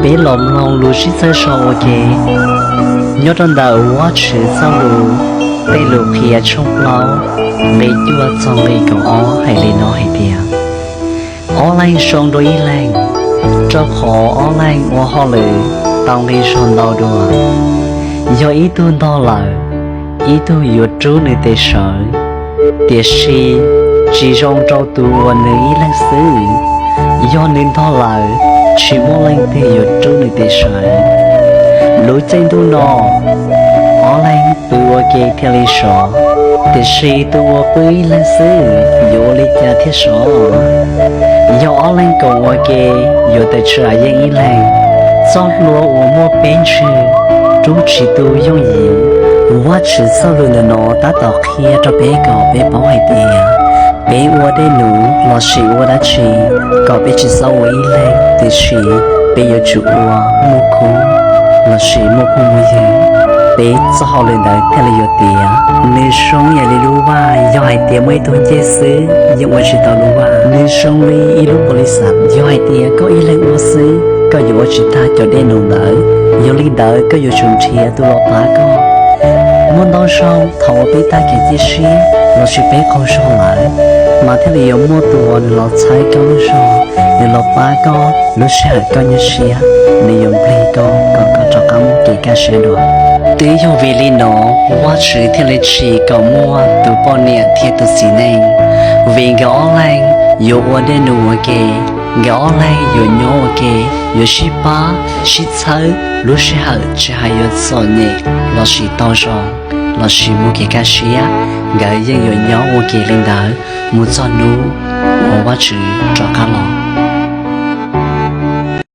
Peb los mloog lus sib txawj so ua ke nyob rau ntawm Vajtswv txoj lus, tej lus qhia tshooj plaub, nqe cuaj txog nqe kaum ob hais li no hais tias, ob leeg zoo dua ib leeg, rau qhov ob leeg ua hauj lwm tau nqi zog ntau dua. Yog ib tug ntog lawm, ib tug yuav rub nws tes sawv, tiam sis tsis zoo rau tus uas nws ib leeg xwb. Yog nws ntog lawm, tsis muaj leej twg yuav rub nws tes sawv. Lub caij ntuj no, ob leeg pw ua ke thiaj li sov, tiam sis tus uas pw ib leeg xwb yuav ua li cas thiaj sov? Yog ob leeg koom ua ke, yuav tawm tsam yeej ib leeg. Txoj hlua uas muaj peb ntswg rub tsis tu yooj yim. Vajtswv txoj lus ntawm no tab tom qhia rau peb kom peb paub hais tias peb ua dej num lossis ua dab tsi, kom peb tsis txhob ua ib leeg, tiam sis peb yuav tsum ua muaj khub lossis muaj phooj muaj ywg, peb txoj hauj lwm ntawd thiaj li yuav tiav. Nws zoo yam li lub vaj, yog hais tias muaj ib tug ncej xwb yeej ua tsis tau lub vaj. Nws zoo li ib lub pob lis xas, yog hais tias koj ib leeg ua xwb, koj yuav ua tsis tag cov dej num ntawd. Yog li ntawd koj yuav tsum nrhiav tus los pab koj. Muaj ntau zaug thaum uas peb tag kev cia siab lossis peb qaug zog lawm, mas thiaj li yuav muaj tus uas nws los txhawb koj lub zog, nws los pab koj lub sij hawm koj nyuaj siab, nws yuav nplig koj kom koj rov qab muaj kev kaj siab dua. Twb yog vim li no, Vajtswv thiaj li tsim kom muaj tus poj niam thiab tus txiv neej, vim nkawd ob leeg yuav ua dej num ua ke, nkawd ob leeg yuav nyob ua ke, yuav sib pab sib txhawb lub sij hawm tsis hais yuav txom nyem lossis tau zoo lossis muaj kev kaj siab, nkawd yeej yuav nyob ua ke li ntawd mus txog hnub uas Vajtswv rov qab los.